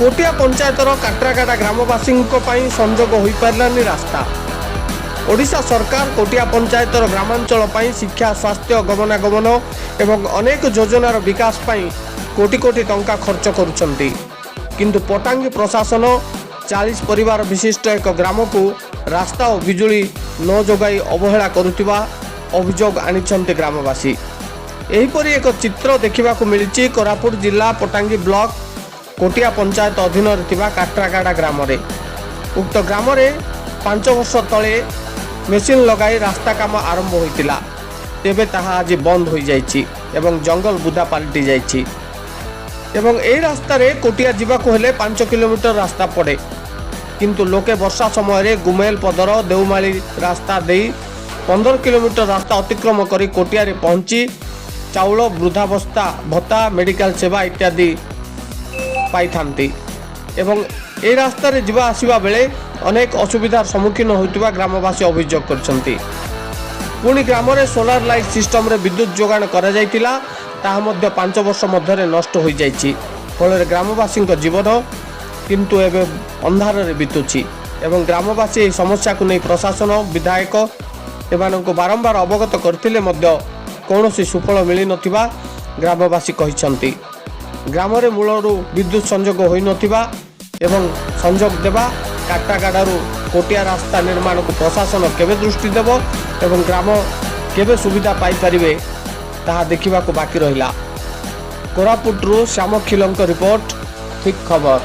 କୋଟିଆ ପଞ୍ଚାୟତର କାଟ୍ରାଗାଡ଼ା ଗ୍ରାମବାସୀଙ୍କ ପାଇଁ ସଂଯୋଗ ହୋଇପାରିଲାନି ରାସ୍ତା। ଓଡ଼ିଶା ସରକାର କୋଟିଆ ପଞ୍ଚାୟତର ଗ୍ରାମାଞ୍ଚଳ ପାଇଁ ଶିକ୍ଷା, ସ୍ୱାସ୍ଥ୍ୟ, ଗମନାଗମନ ଏବଂ ଅନେକ ଯୋଜନାର ବିକାଶ ପାଇଁ କୋଟି କୋଟି ଟଙ୍କା ଖର୍ଚ୍ଚ କରୁଛନ୍ତି। କିନ୍ତୁ ପଟାଙ୍ଗୀ ପ୍ରଶାସନ 40 ପରିବାର ବିଶିଷ୍ଟ ଏକ ଗ୍ରାମକୁ ରାସ୍ତା ଓ ବିଜୁଳି ନ ଯୋଗାଇ ଅବହେଳା କରୁଥିବା ଅଭିଯୋଗ ଆଣିଛନ୍ତି ଗ୍ରାମବାସୀ। ଏହିପରି ଏକ ଚିତ୍ର ଦେଖିବାକୁ ମିଳିଛି କୋରାପୁଟ ଜିଲ୍ଲା ପଟାଙ୍ଗୀ ବ୍ଲକ କୋଟିଆ ପଞ୍ଚାୟତ ଅଧୀନରେ ଥିବା କାଟ୍ରାଗାଡ଼ା ଗ୍ରାମରେ। ଉକ୍ତ ଗ୍ରାମରେ 5 ବର୍ଷ ତଳେ ମେସିନ୍ ଲଗାଇ ରାସ୍ତା କାମ ଆରମ୍ଭ ହୋଇଥିଲା। ତେବେ ତାହା ଆଜି ବନ୍ଦ ହୋଇଯାଇଛି ଏବଂ ଜଙ୍ଗଲ ବୁଦା ପାଲଟି ଯାଇଛି ଏବଂ ଏହି ରାସ୍ତାରେ କୋଟିଆ ଯିବାକୁ ହେଲେ 5 କିଲୋମିଟର ରାସ୍ତା ପଡ଼େ। କିନ୍ତୁ ଲୋକେ ବର୍ଷା ସମୟରେ ଗୁମେଲ ପଦର, ଦେଉମାଳି ରାସ୍ତା ଦେଇ 15 କିଲୋମିଟର ରାସ୍ତା ଅତିକ୍ରମ କରି କୋଟିଆରେ ପହଞ୍ଚି ଚାଉଳ, ବୃଦ୍ଧାବସ୍ଥା ଭତ୍ତା, ମେଡ଼ିକାଲ ସେବା ଇତ୍ୟାଦି ପାଇଥାନ୍ତି ଏବଂ ଏହି ରାସ୍ତାରେ ଯିବା ଆସିବା ବେଳେ ଅନେକ ଅସୁବିଧାର ସମ୍ମୁଖୀନ ହେଉଥିବା ଗ୍ରାମବାସୀ ଅଭିଯୋଗ କରିଛନ୍ତି। ପୁଣି ଗ୍ରାମରେ ସୋଲାର ଲାଇଟ୍ ସିଷ୍ଟମରେ ବିଦ୍ୟୁତ୍ ଯୋଗାଣ କରାଯାଇଥିଲା, ତାହା ମଧ୍ୟ 5 ବର୍ଷ ମଧ୍ୟରେ ନଷ୍ଟ ହୋଇଯାଇଛି। ଫଳରେ ଗ୍ରାମବାସୀଙ୍କ ଜୀବନ କିନ୍ତୁ ଏବେ ଅନ୍ଧାରରେ ବିତୁଛି ଏବଂ ଗ୍ରାମବାସୀ ଏହି ସମସ୍ୟାକୁ ନେଇ ପ୍ରଶାସନ, ବିଧାୟକ ଏମାନଙ୍କୁ ବାରମ୍ବାର ଅବଗତ କରିଥିଲେ ମଧ୍ୟ କୌଣସି ସୁଫଳ ମିଳିନଥିବା ଗ୍ରାମବାସୀ କହିଛନ୍ତି। ଗ୍ରାମରେ ମୂଳରୁ ବିଦ୍ୟୁତ୍ ସଂଯୋଗ ହୋଇନଥିବା ଏବଂ ସଂଯୋଗ ଦେବା, କାଟାଗାଡ଼ାରୁ କୋଟିଆ ରାସ୍ତା ନିର୍ମାଣକୁ ପ୍ରଶାସନ କେବେ ଦୃଷ୍ଟି ଦେବ ଏବଂ ଗ୍ରାମ କେବେ ସୁବିଧା ପାଇପାରିବେ, ତାହା ଦେଖିବାକୁ ବାକି ରହିଲା। କୋରାପୁଟରୁ ଶ୍ୟାମ ଖିଲଙ୍କ ରିପୋର୍ଟ, ଠିକ୍ ଖବର।